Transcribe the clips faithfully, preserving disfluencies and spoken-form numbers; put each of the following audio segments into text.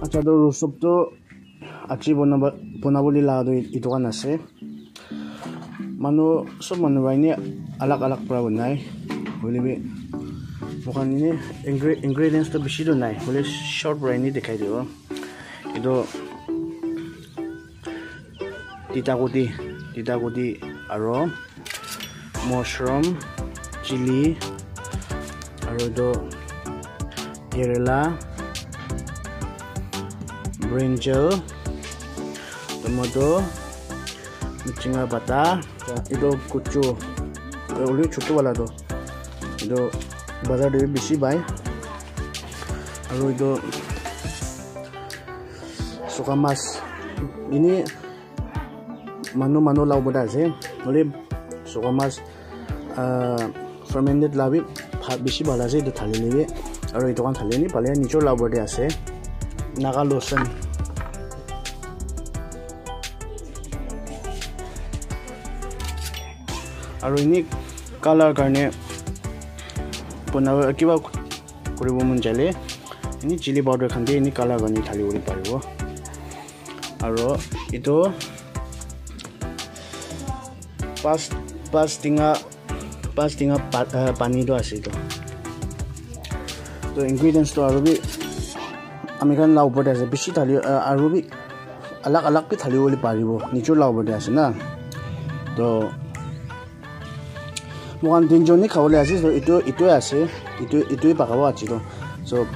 Acha, to rusop to achi bonaba, bonabole la to itu khan ase. Manu, sob manu para ine alag alag para banai. Hoile bi, moikhan ine ingre-, ingredients to bishi to nai. Hoile short para ine dikhai dibo. Itu tita kuti, tita kuti aro mushroom, chili, aro itu kerela, brinjal, tomato, michinga pata, itu kuchu, uli chutu wala tu. Itu bazar te bishi pai. Aro itu suka mas. Ini manu manu la opor te ase. Hoile suka mas, ah, fermented la bi bha-, bishi bhal ase itu thali le bi. Aro itu khan thali ni pale nijor la opor te ase. Naga lotion. Aro ini color karne bana kiba kuribo mon jale, ini chili powder khan de ini color karne thali bole paribo. Aro itu pas, pas tinga, pas tinga pa-, ah, pani tu ase itu. To ingredients to aro bi ami khan la opor te ase, bishi thali, ah, aro bi alag alag bi thali bole paribo, nijor la opor te ase na. To moikhan tinjon he khabole ase, so etu, etu ase, etu, etu he pakabo ase to. So,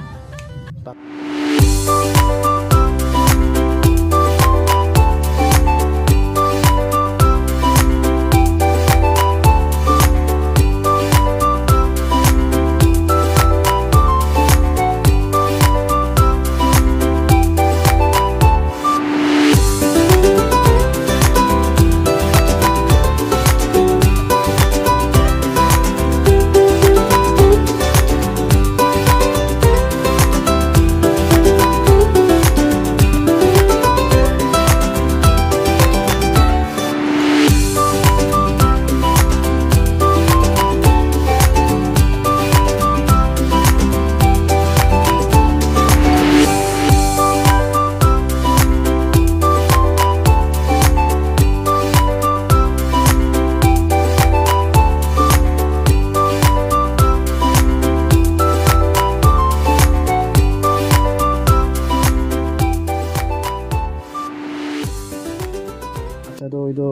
Acha, to etu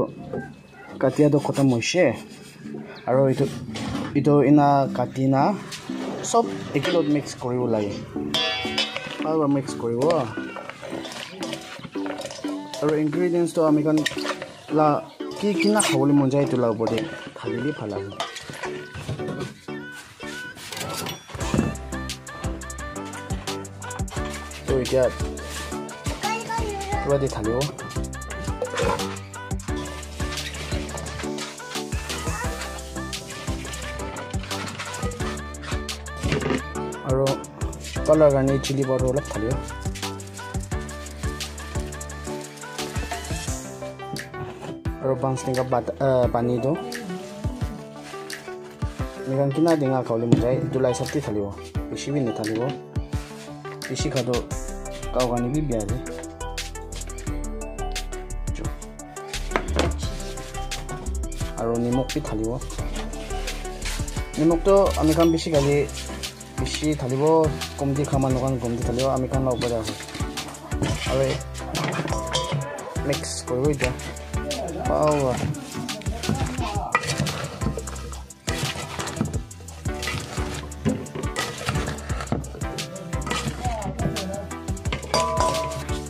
katia to khotom hoise. Aro etu, etu ena kati na sob ekelot mix kuribo lage. Bhal para mix kuribo. Aro ingredients to ami khan la ki kina khabole mon jai etu la opor te thali le bhal ase. To etiya pura de thalibo. Aro color karne chili powder olop thalibo. Aro bans tenga bat-, ah, pani to. Ami khan kina tenga khabole mon jai, etu la hisab te thalibo. Bishi bi nathalibo. Bishi kha to gao karne bi bia ase. Aro nimok bi thalibo. Nimok to ami khan bishi khale bishi thalibo, komti kha manu khan komti thalibo, ami khan la opor te ase. Aro Mix koribo etia. Wow.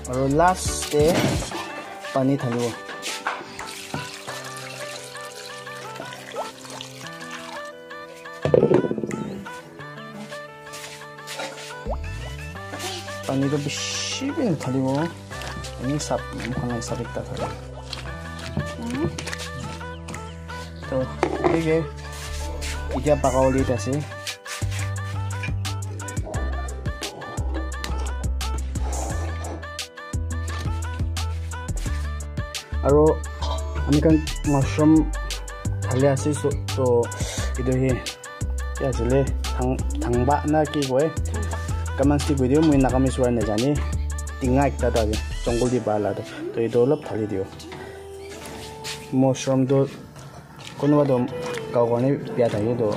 Aru last te pani thalibo. Pani toh bishi bi nathalibo. Eni sap, mokhan la hisab ekta thalibo. Toh, thik ase. Etia pakabole ase. Aro ami khan mushroom thali ase, so, so etu he ki ase le, thang, thangba na ki koi? Kaman si koi diyo, moi Nagamese word najane. Tinga ekta ta ase, jungle te pa la toh. Toh etu olop thali diyo. Mushroom toh Kunuba toh khabo karne bia thake toh.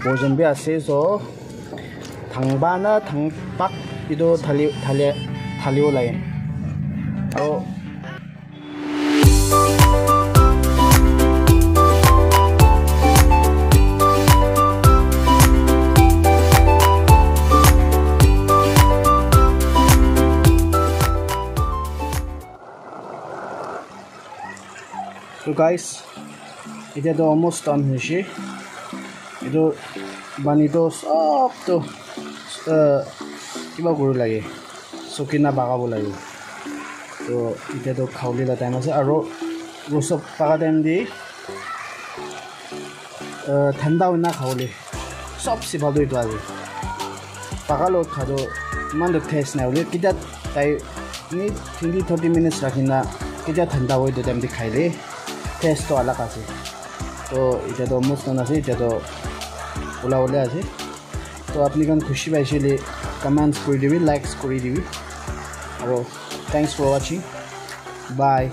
Poison bi ase, so thangba na thangpak etu thali, thali, thalibo lage. Aro So guys, etia toh almost done hoise. Etu pani toh sob toh, uh, kiba kori lage, sukhi na pakabo lage. Toh etia toh khabole la time ase, aro etu sob paka time te uh, thanda hoina khabole sobse bhal toh etu ase. Paka logot kha toh eman toh taste nai hoile, ketia tai ni twenty thirty minutes rakhi na ketia thanda hoi etu time te khai le taste toh alag ase. Toh etia toh almost done ase, etia toh ulabole ase. Toh apni khan khushi paise le comments kori dibi, likes kori dibi. Aro thanks for watching. Bye.